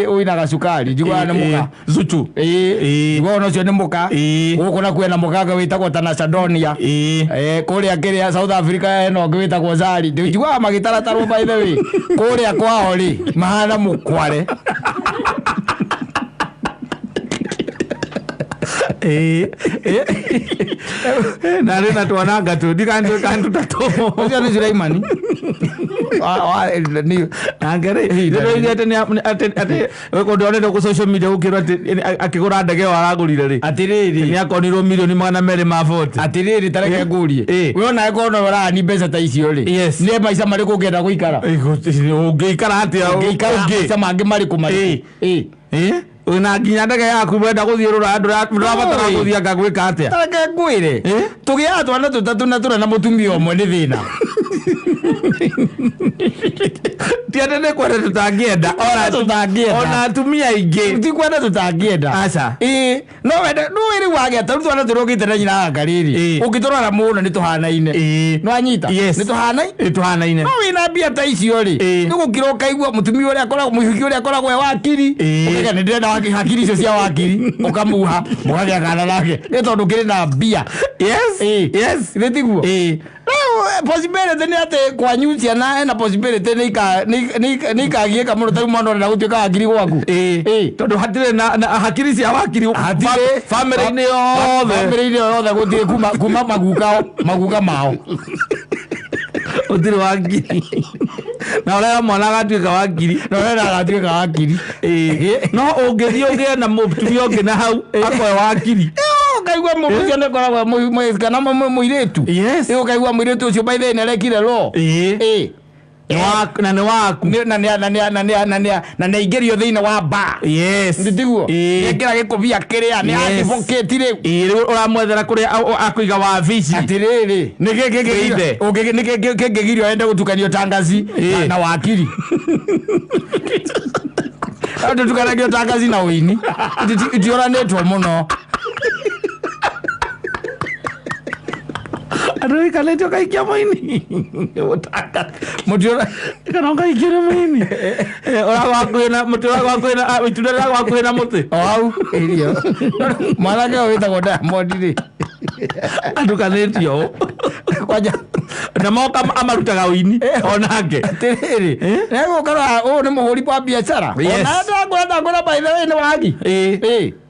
Ũinaga cukari. Njiguaga nĩ mũka. Zuchu. Njiguaga ũcio nĩ mũka. Gũkũ nakuo ena mũkanga wĩtagwo Tanasha Donia. Kũrĩa kĩrĩa South Africa ena ũngĩ wĩtagwo Zari. Njiguaga magĩtaratarwo by the way. Kũrĩa kwao rĩ, mahana mũkware. Na rĩ na twana ngatũ ndikandu tatũ. Ũcio nĩ Sulaimani. Nake rĩ, nĩndoigire atĩ atĩ kũndũ onete kũ social media gũkĩrwo atĩ akĩgũra ndege ĩyo aragũrire rĩ. Atĩrĩrĩ. Nĩ akonirwo milioni 240. Atĩrĩrĩ, ta reke ngũrie. We onawe korwo no ũrani mbeca ta icio rĩ. Yes. Nĩ maica marĩkũ ũngĩenda gũikara? Ũngĩikara atĩa? Ũngĩikara maica mangĩ marĩkũ marĩkũ? Na nginya ndege yaku wenda gũthiĩ rũraya ndũrabatara gũthiĩ anga gwĩka atĩa? Ta reke ngwĩre. Tũgĩaga twana tũtatũ na tũrĩ na mũtumia ũmwe nĩ thĩna. Ti atĩ nĩ kwenda tũtangĩenda, ona Tũtangĩenda. Ona atumia aingĩ. Ti kwenda tũtangĩenda. Aca. Ĩĩ, no wende no rĩu wagĩa ta rĩu twana tũrĩa ũkĩte na nyina gaka rĩrĩ, ũngĩtũrora mũno nĩ tũhanaine. Nĩ wanyita? Yes. Nĩ tũhanaine. Ĩ, tũhanaine. No wĩna mbia ta icio rĩ, nĩ gũkira ũkaigua mũtumia ũrĩa akoragwo, mũhiki ũrĩa akoragwo e wakiri, ũkaiga nĩ ndĩrenda hakiri icio cia wakiri, ũkamuha mũkagĩa kana nake nĩ tondũ ũkĩrĩ na mbia. Nĩ tiguo? Rĩu possibility nĩ atĩ kwanyu ciana ena possibility nĩ ikagiĩka mũno ta rĩu mwana ũrenda gũtuĩka wakiri gwaku. Tondũ hatirĩ na hakiri cia wakiri. Hatirĩ. Family-inĩ yothe. Family-inĩ yothe gũtirĩ, kuma maguka mao. Gũtirĩ wakiri na ũrera mwana agatuĩka wakiri. Na ũrenda agatuĩka wakiri. No ũngĩthiĩ ũgĩe na mũtumia ũngĩ na hau akoe wakiri. Ũkaigua mũndũ ũcio nĩ akoragwo kana mũirĩtu. Ũkaigua mũirĩtu ũcio by the way nĩ arekire law. Na nĩ waku. Na nĩ aingĩrio thĩinĩ wa bar. Nĩ tiguo? Nĩekĩra gĩkũbia kĩrĩa nĩ advocate rĩu. Rĩu ũramwethera kũrĩa akũiga wabici. Atĩrĩrĩ, nĩkĩ Ĩithe. Nĩkĩ kĩngĩgirio ende gũtukanio tangazi na wakiri? Tũtukanagio tangazi na ũini. Itioranĩtwo mũno. Andũ ikanĩte ũkaikia mũini. Mũtiora. Kana ũkaikia nĩ mũini. Ũragwa hakuhĩ na mũtĩ, ũragwa hakuhĩ na itunda rĩragwa hakuhĩ na mũtĩ. O hau irio. Mwanake ũyũ wĩtagwo Diamond rĩ, Atukanĩtio ũũ. Kwanja. Na moka amarutaga ũini onake. Atĩrĩrĩ, negũkorwo ũyũ nĩ mũhũri wa biacara. Ona ndangũra ndangũra by the way nĩ wagi.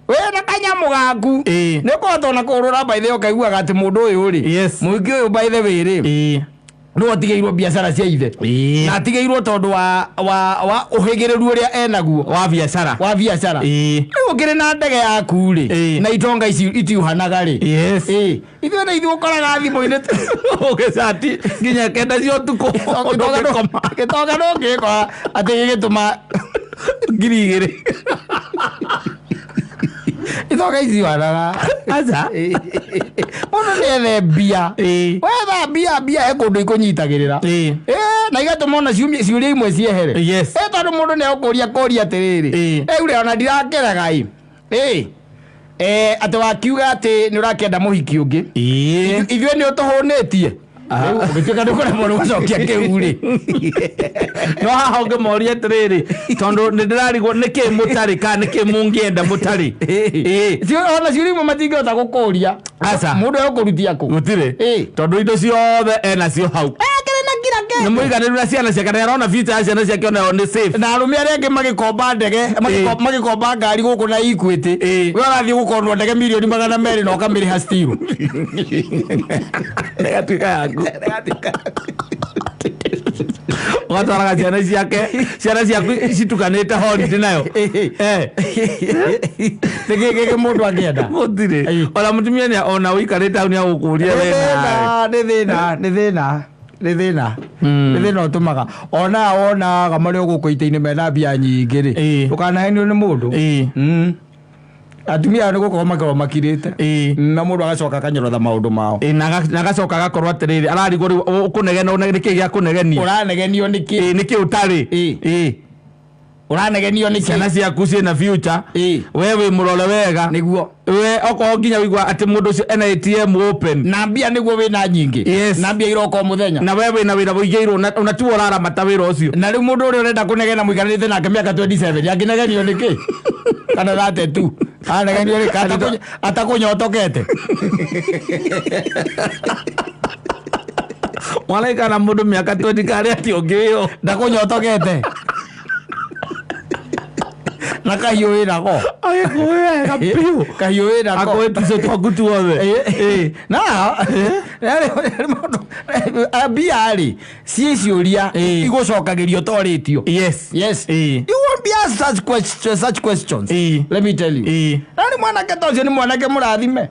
Wĩna kanyamũ gaku, nĩ ũkũhota ona kũrũra by the way ũkaiguaga atĩ mũndũ ũyũ rĩ, mũingĩ ũyũ by the way rĩ, nĩwe ũtigĩirwo biacara cia ithe, na atigĩirwo tondũ wa ũhĩgĩrĩru ũrĩa enaguo wa biacara. Wa biacara. Rĩu ũkĩrĩ na ndege yaku rĩ, na itonga ici itiuhanaga rĩ. Ithuĩ na ithuĩ ũkoraga thimũ-inĩ Ũgĩcati nginya 9 cia ũtukũ. Ndũngĩkoma. Gĩtonga ndũngĩkora atĩ gĩgĩtũma 2000. Itonga iciuhanaga. Aca. Mũndũ nĩ ethe mbia. Wetha mbia, mbia he kũndũ ikũnyitagĩrĩra. Na igatũma ona ciũria imwe ciehere. Tondũ mũndũ nĩ egũkũria kũria atĩrĩrĩ, rĩu rĩ, ona ndirakeraga ĩ. Atĩ wakiuga atĩ nĩ ũrakĩenda mũhiki ũngĩ. Ithuĩ nĩ ũtũhũnĩtie. Rĩu ũgĩtuĩka nĩ ũkũremwo nĩ gũcokia kĩu rĩ. No haha ũngĩmoria atĩrĩrĩ, tondũ nĩ ndĩrarigwo nĩkĩ mũtarĩ kana nĩkĩ mũngĩenda mũtarĩ. Ona ciũria imwe matingĩhota gũkũria. Aca. Mũndũ egũkũrutia kũ? Gũtirĩ. Tondũ indo ciothe enacio hau. Akĩrĩ na kira Nĩ kĩndũ. mũiganĩru na ciana ciake, na arona future ya ciana ciake onayo nĩ safe. Na arũme arĩa angĩ magĩkomba ndege, magĩkomba ngari gũkũ na Equity. We ũrathiĩ gũkonwo ndege mirioni 200 na ũkamĩrĩha still. Ĩgatuĩka yaku. Ũgatwaraga ciana ciake, ciana ciaku citukanĩte holiday nayo. Nĩkĩ gĩkĩ mũndũ angĩenda? Gũtirĩ. Ona mũtumia nĩ ona ũikarĩte hau nĩ agũkũria Nĩ we nawe. thĩna, nĩ thĩna, nĩ thĩna, nĩ thĩna. Nĩ thĩna ũtũmaga ona wonaga marĩ o gũkũ itĩ-inĩ mena mbia nyingĩ rĩ, ndũkanahenio nĩ mũndũ. Atumia aya nĩ gũkorwo makorwo makirĩte, na mũndũ agacoka akanyorotha maũndũ mao. Na agacoka agakorwo atĩrĩrĩ, ararigwo rĩu ũkũnegena nĩkĩ gĩa kũnegenia? Ũranegenio nĩkĩ? Nĩkĩ ũtarĩ? Ũranegenio nĩkĩ? Ciana ciaku ciĩna future. We wĩ mũrore wega. Nĩguo. We okorwo nginya wĩigua atĩ mũndũ ũcio ena ATM open. Na mbia nĩguo wĩna nyingĩ. Na mbia iroka o mũthenya. Na we wĩna wĩra wĩigĩirwo na tiwe ũraramata wĩra ũcio. Na rĩu mũndũ ũrĩa ũrenda kũnegena mũikarĩte nake mĩaka 27 angĩnegenio nĩkĩ? Kana 32 anegenio nĩkĩ? Atakũnyotokete. Mwaraikara na mũndũ mĩaka 20 karĩ atĩ ũngĩ wĩyo. Ndakũnyotokete na kahiũ wĩnako. Agĩkũĩ wega biũ. Kahiũ wĩnako. Akũĩ tuco twaku tuothe. Na mbia rĩ ciĩ ciũria igũcokagĩrio torĩtio. Yes. You won't be asked such questions, such questions. Let me tell you. Na nĩ mwanake ta ũcio nĩ mwanake mũrathime.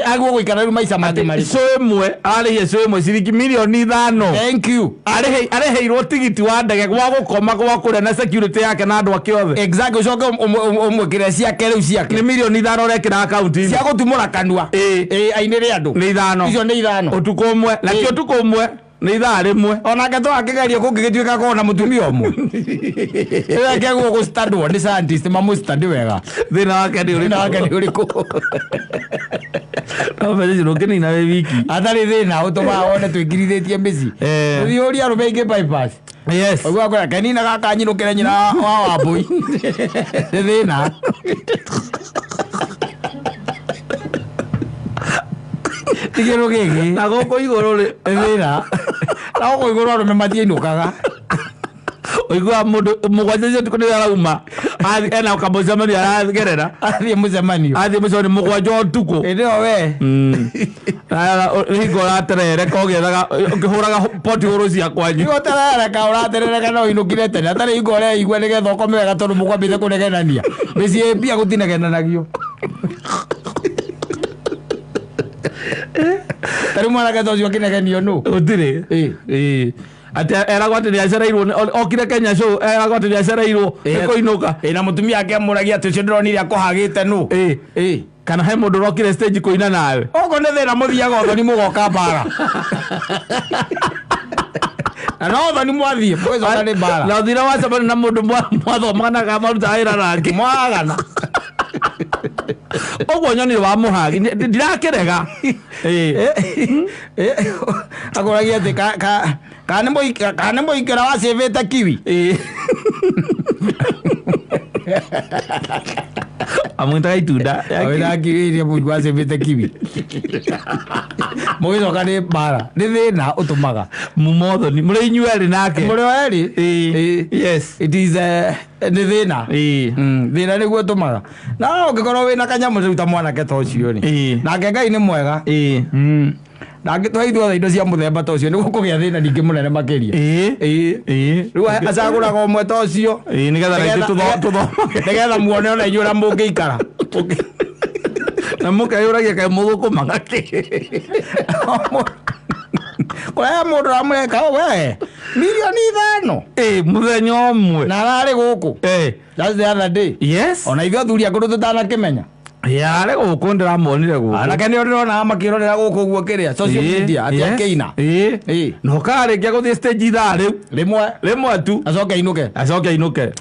Agwo gũikara rĩu maica mangĩ marĩkũ? Cũ ĩmwe ararĩhia cũ ĩmwe ciringi mirioni 5. Thank you. Arĩhĩirwo tigiti wa ndege, gwa gũkoma, gwa kũrĩa na security yake na andũ ake othe. Exactly, ũcoke ũmwĩkĩre ciake rĩu ciake. Nĩ mirioni 5 ũrekĩra akaunti-inĩ. Cia gũtumũra kanua. Ainĩre andũ. Nĩ 5. Icio nĩ 5. Ũtukũ ũmwe na ti ũtukũ ũmwe. Nĩ ithaa rĩmwe. Onake twakĩgerio kũngĩgĩtuĩka korwo na mũtumia ũmwe ĩreke gũgũstandwo nĩ scientist mamũstandi wega. Thĩna wake nĩ thĩna wake ũrĩkũ? Nĩ ũrĩkũ? No mbeca icio ndũngĩnina wĩ wiki. Atarĩ thĩna ũtũmaga wone twĩngirithĩtie mĩciĩ. Eh. Ũthiĩ ũrie arũme aingĩ bypass. Yes. Ũguo akwĩra kenina gaka nyinũkĩre nyina wa wambũi nĩ thĩna. Ti kĩndũ gĩkĩ. Na gũkũ igũrũ rĩ? Nĩ thĩna. Na gũkũ igũrũ arũme matiinũkaga. Ũiguaga mũndũ 7 cia ũtukũ nĩ arauma. Ena kamũcemanio aragerera. Athiĩ mũcemanio. Athiĩ mũcemanio 7 ũtukũ. Hĩndĩ ĩyo we. Hingo ũraterereka ũgĩethaga ũkĩhũraga poti hũrũ cia kwanyu. Igo terereka ũraterereka no ũinũkire tene atarĩ hingo ũreigua nĩgetha ũkome wega tondũ mũkwambĩte kũnegenania. Mĩciĩ mbia gũtinegenanagio. Tarĩu mwanake ta ũcio akĩnegenio nũ? Gũtirĩ. Ĩ. Ĩ. Atĩ eragwo atĩ nĩacereirwo okire Kenya show eragwo atĩ nĩacereirwo nĩ kũinũka. Ĩ na mũtumia ake amũragia atĩ ũcio ndĩronire akũhagĩte nũ? Ĩ. Ĩ. Kana he mũndũ ũrokire stage kũina nawe. Okorwo nĩ thĩna mũthiaga ũthoni mũgoka mbara. Na no ũthoni mwathiĩ mũgĩcoka nĩ mbara. Na ũthire wacemania na mũndũ mwathomaga na kana marutaga wĩra nake. Mwagana. Ũguo nyonire wa mũhagi ndirakĩrega. Ĩ. Akũragia atĩ kana nĩ mũikĩra wacĩvĩte kiwi. Ĩ. Amwĩtaga itunda. Wĩna kiwi iria mũndũ wacĩvĩte kiwi. Mũgĩcoka nĩ mbara. Nĩ thĩna ũtũmaga. Mumothoni mũrĩ inyuĩ erĩ nake. Mũrĩ o erĩ? Ĩ. Ĩ. Yes. It is nĩ thĩna. Ĩ. Thĩna nĩguo ũtũmaga. Na ũngĩkorwo wĩna kanyamũ rĩu ta mwanake ta ũcio rĩ. Ĩ. Nake Ngai nĩ mwega. Ĩ. Na angĩtũhe ithuothe indo cia mũthemba ta ũcio nĩguo kũgĩa thĩna ningĩ mũnene makĩria. Ĩ. Ĩ. Ĩ. Rĩu acagũraga ũmwe ta ũcio. Ĩ nĩgetha na ithuĩ tũthomage. Nĩgetha muone ona inyuĩ ũrĩa mũngĩikara. Na mũkeyũragia kaĩ mũthũkũmaga kĩ. Kũrĩa mũndũ ũramũreka we milioni 5. Ĩ mũthenya ũmwe. Na ararĩ gũkũ. Ĩ. That's the other day. Yes. Ona ithuĩ athuri akũrũ tũtanakĩmenya. Yarĩ gũkũ ndĩramuonire gũkũ. Anake nĩo ndĩrona makĩrorera gũkũ ũguo kĩrĩa social media atĩ akĩina. Ĩ. Ĩ. Na ũkarĩkia gũthiĩ stage ithaa rĩu. Rĩmwe. Rĩmwe tu. Acoke ainũke. Acoke ainũke.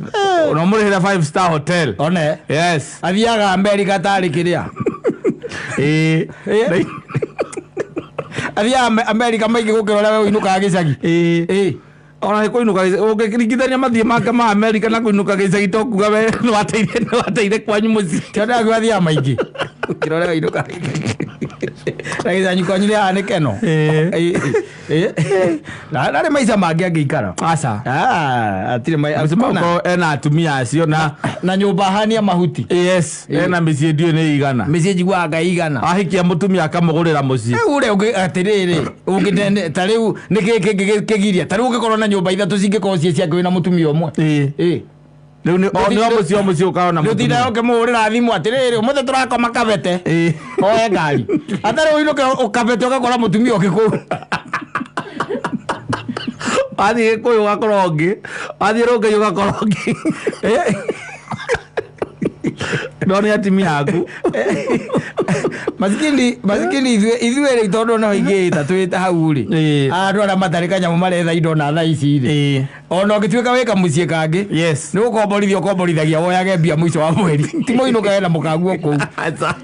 Na ũmũrĩhĩre 5 star hotel. One. Yes. Athiaga Amerika tarĩ kĩrĩa. Ĩ. Ĩ. Athiaga Amerika maingĩ gũkĩra ũrĩa we ũinũkaga gĩcagi. Ĩ. Ĩ. Ona nĩ kũinũka ũngĩringithania mathiĩ make ma Amerika na kũinũka gĩcagi to kuga we nĩwateire kwanyu mũciĩ. Tondũ ndĩrakiuga athiaga maingĩ gũkĩra ũrĩa ũinũkaga na gĩcagi kwanyu nĩ haha nĩ keno. Ĩ. Ĩ. Na ndarĩ maica mangĩ angĩikara. Aca. Atirĩ Mũciĩ ena atumia acio na na nyũmba hania mahuti. Yes, ena mĩciĩ ndiũĩ nĩ igana. Mĩciĩ njiguaga ngai igana. Ahikia mũtumia akamũgũrĩra mũciĩ. Rĩu ũrĩa ũngĩ atĩrĩrĩ ũngĩ ta rĩu nĩkĩ kĩngĩ kĩgiria ta rĩu ũngĩkorwo na nyũmba 3 cingĩkorwo ciĩ ciake wĩna mũtumia ũmwe. Ĩ. Ĩ. Rĩu nĩ o mũciĩ o mũciĩ ũkoragwo na Nĩ ũtindaga mũtumia. ũkĩmũhũrĩra thimũ atĩrĩrĩ ũmũthĩ tũrakoma kabete. Ĩ. Oe ngari. Atarĩ ũinũke ũkabete ũgakora mũtumia ũngĩ kũu. Wathiĩ Gĩkũyũ ũgakora ũngĩ, wathiĩ Rũngai ũgakora ũngĩ. No nĩ atumia aku. Masikini masikini ithuĩ rĩu tondũ no ingĩ ta twĩ hau rĩ. Ĩ. Andũ arĩa matarĩ kanyamũ maretha indo na thaa ici rĩ. Ĩ. Ona ũngĩtuĩka wĩ kamũciĩ kangĩ. Yes. Nĩ gũkomborithia ũkomborithagia woyage mbia mũico wa mweri. Ti mũinũkage na mũkaguo kũu. Aca.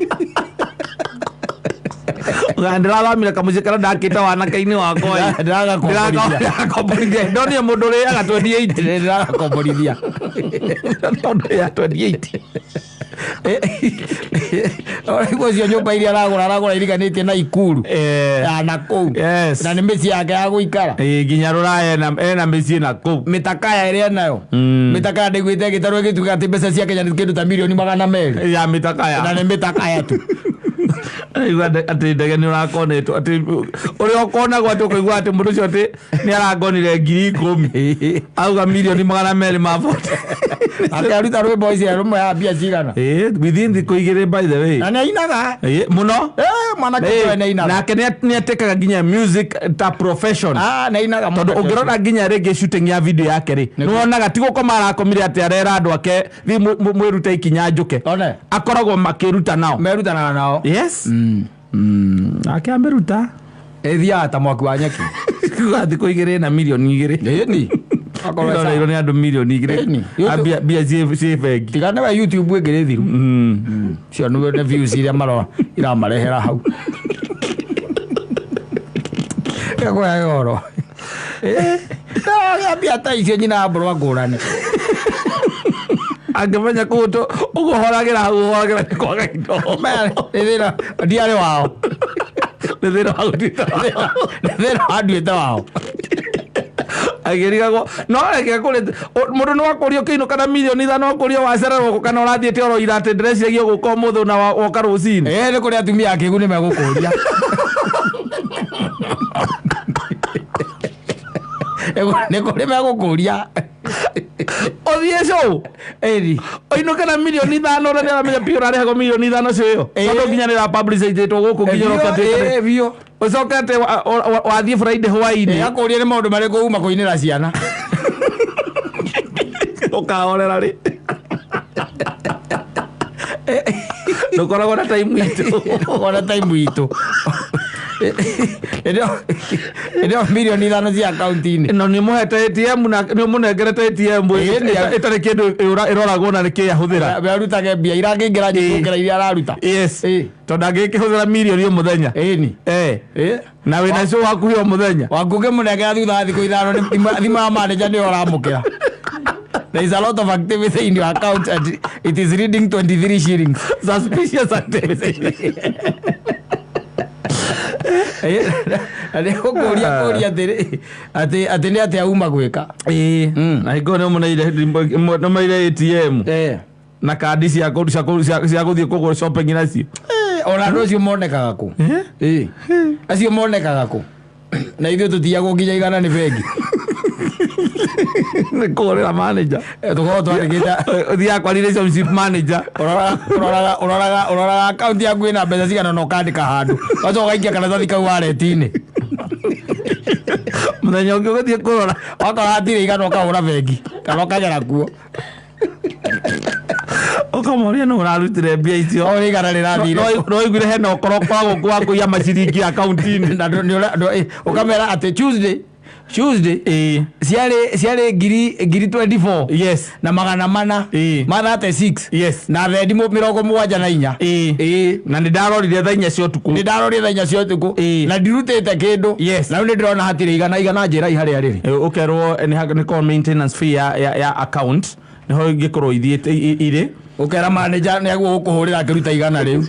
Ndĩrathamire kamũciĩ karĩa ndakĩte wanake-inĩ wakwa. Ndĩragakomborithia. Ndĩragakomborithia. Ndonire mũndũ ũrĩaga 28. Ndĩragakomborithia. Mũndũ ũrĩaga 28. Rĩu ũcio nyũmba iria aragũra aragũra iriganĩtie na Ikuru. Eh. Na kũu. Yes. Na nĩ mĩciĩ yake ya gũikara. Ĩ nginya rũraya ena mĩciĩ na kũu. Mĩtakaya ĩrĩa enayo. Mĩtakaya ndaiguĩte ĩgĩtarwo ĩgĩtuĩka atĩ mbeca cia Kenya nĩ kĩndũ ta milioni 200. Ya mĩtakaya. Na nĩ mĩtakaya tu. Igua atĩ ndege nĩ ũrakonetwo atĩ ũrĩa ũkonagwo atĩ ũkaigua atĩ mũndũ ũcio atĩ nĩ arangonire 10,000 auga milioni 240. Akĩruta rwĩmbo ici rũmwe ya mbia cigana. Ĩ within thikũ 2 by the way. Na nĩ ainaga. Ĩ mũno. Mwanake ũcio nĩ ainaga. Nake nĩ atĩkaga nginya music ta profession. Nĩ ainaga Tondũ ũngĩrora nginya rĩngĩ shooting ya video yake rĩ nĩ wonaga ti gũkoma arakomire atĩ arera andũ ake thiĩ mwĩrute ikinya njũke. One. Akoragwo makĩruta nao. Merutanaga nao. Yes. Nake amĩruta. Ĩthiaga ta mwaki wa nyeki. Ũkaigua thikũ 2 na mirioni 2. Ĩni. Akorwo Iroreirwo nĩ andũ mirioni 2. Ĩni. Ah, mbia ciĩ bengi. Tiga nĩwe YouTube ĩngĩ thiru. Cio nĩwe nĩ views iria marora iramarehera hau. Ĩkũhe ũhoro. Agĩa mbia ta icio nyina ambũrwo ngũrane. Angĩmenya kũu ũguo horagĩra hau ũhoragĩra nĩ kwaga indo. Nĩ thĩna ndiarĩ wao. Nĩ thĩna wa gũtuĩka Nĩ thĩna wa nduĩte wao. Agĩrigagwo no reke kũrĩ mũndũ nĩ wakũrio kĩinũka na mirioni 5 akũrio wacererwo kana ũrathiĩte oro ira atĩ ndĩreciragia gũka ũmũthĩ na woka rũcinĩ. Ĩĩ, nĩ kũrĩ atumia akĩgu nĩ megũkũria. Nĩ kũrĩ megũkũria. Ũthiĩ show. Ĩni. Ũinũke na mirioni 5 na nĩaramenya biũ ũrarĩhagwo mirioni 5 cio ĩyo. Ĩĩ. Tondũ nginya nĩ ĩrapublicitĩtwo gũkũ nginya ũroka Ĩĩ, biũ. Ũcoke atĩ wathiĩ Friday hwainĩ. Akũrie nĩ maũndũ marĩkũ uma kũinĩra ciana. Ũkahorera rĩ ndũkoragwo na time itũ. Ona time itũ. Ĩrĩa mirioni 5 cia akaunti-inĩ. No nĩ mũhete ATM na nĩ ũmũnengerete ATM Ĩĩ, ĩtarĩ kĩndũ ĩroragwo na nĩkĩ ahũthĩra. We arutage mbia irangĩingĩra nyingĩ gũkĩra iria araruta. Yes. Ĩĩ. Tondũ angĩkĩhũthĩra mirioni o mũthenya. Ĩni. Eh. Ĩĩ. Na wĩna show hakuhĩ o mũthenya. Waku ũkĩmũnengera thutha wa thikũ 5 nĩ thimũ ya manager nĩyo ũramũkĩra. There is a lot of activity in your account and it is reading 23 shillings. Suspicious activity. Na nĩ ũkũria kũria atĩrĩ atĩ nĩ atĩa uma gwĩka. Ĩĩ. Na hingo nĩ ũmũneire ATM na kandi cia gũthiĩ kũgũra shopping nacio. Ona andũ acio monekaga kũ? Ĩĩ. Acio monekaga kũ? Na ithuĩ tũtiyagwo nginya 100 nĩ bengi. Nĩ kũhũrĩra manager. Tũkoragwo twandĩkĩte Ũthiaga kwa relationship manager. Ũroraga akaunti yaku ĩna mbeca cigana na ũkandĩka handũ. Ũgacoka ũgaikia karatathi kau wareti-inĩ. Mũthenya ũngĩ ũgĩthiĩ kũrora. Wakora hatirĩ 100 ũkahũra bengi kana ũkagera kuo. Ũkamoria nũ ũrarutire mbia icio. O 100 rĩrathire. No ũiguire hena ũkoro ũkoragwo kuo wa kũiya maciringi akaunti-inĩ. Na ũkamera atĩ Tuesday Ĩĩ. Ciarĩ ngiri 24. Yes. Na 400. Ĩĩ. Ma 36. Yes. Na thendi 74. Ĩĩ. Ĩĩ. Na nĩ ndarorire thaa 4 cia ũtukũ. Nĩ ndarorire thaa 4 cia ũtukũ. Ĩĩ. Na ndirutĩte kĩndũ. Yes. Na rĩu nĩ ndĩrona hatirĩ 100 njĩra harĩa rĩrĩ. Ũkerwo nĩ call maintenance fee ya account nĩho ingĩkorwo ithiĩte irĩ. Ũkera manager nĩ aguo gũkũhũrĩra akĩruta 100 rĩu.